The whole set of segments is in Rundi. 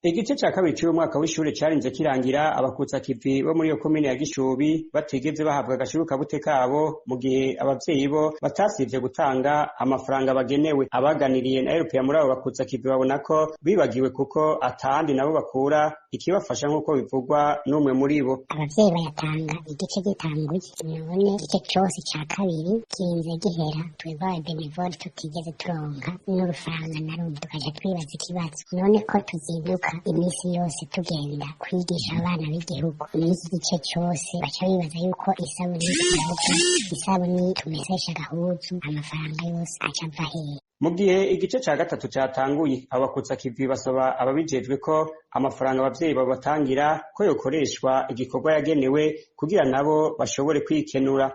Igice ca kabiri c'uyu mwaka w'ishure carinze kirangira abakutsa kivi bo muri iyo komine ya Gishubi batigeze bahabwa agashiruka bute kabo, mu gihe abavyeyi bo batasivye gutanga amafaranga bagenewe. Abaganiriye na RPA muri abo bakutsa kivi babona ko bibagiwe, kuko atahandi nabo bakura ikibafasha, nk'uko bivugwa n'umwe muri bo. Abavyeyi bayatanga igice gitanguye, none igice cose ca kabiri kirinze gihera twebwe ababenevole tutigeze turonka n'urufaranga na rumwe. Tukaja twibaza ikibazo: none ko tuzinduka iminsi yose tugenda kwigisha abana b'igihugu, n'iki gice cose baca bibaza yuko isabuni tuvuga, isabuni tumesesha agahuzu, amafaranga yose aca ava hehe? Mu gihe igice ca gatatu catanguye, abo bakutsa kivi basaba ababijejwe ko amafaranga abavyeyi babatangira ko yokoreshwa igikorwa yagenewe, kugira nabo bashobore kwikenura.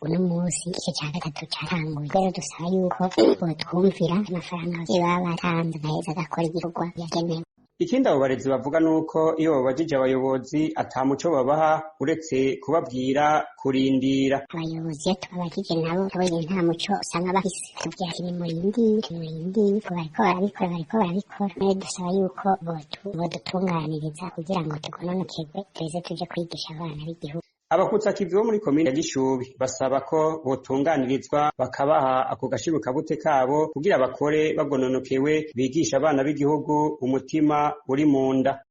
Uno munsi igice ca gatatu catanguye, rero dusaba yuko botwumvira, amafaranga abavyeyi baba batanze agaheza agakora igikorwa yagenewe. Ikindi abo barezi bavuga nuko iyo babajije abayobozi ata muco babaha, uretse kubabwira kurindira. Abayobozi iyo tubabajije nabo nyene nta muco usanga bafise, batubwira ati: "Nimurindire, nimurindire, ngo bariko barabikora, bariko barabikora." Rero dusaba yuko bodutunganiriza kugira ngo tugononokerwe, tuze tuje kwigisha abana b'igihugu. Abakutsa kivi bo muri komine ya Gishubi basaba ko botunganirizwa, bakabaha ako gashiruka bute kabo, kugira bakore bagononokewe, bigisha abana b'igihugu umutima uri mu nda.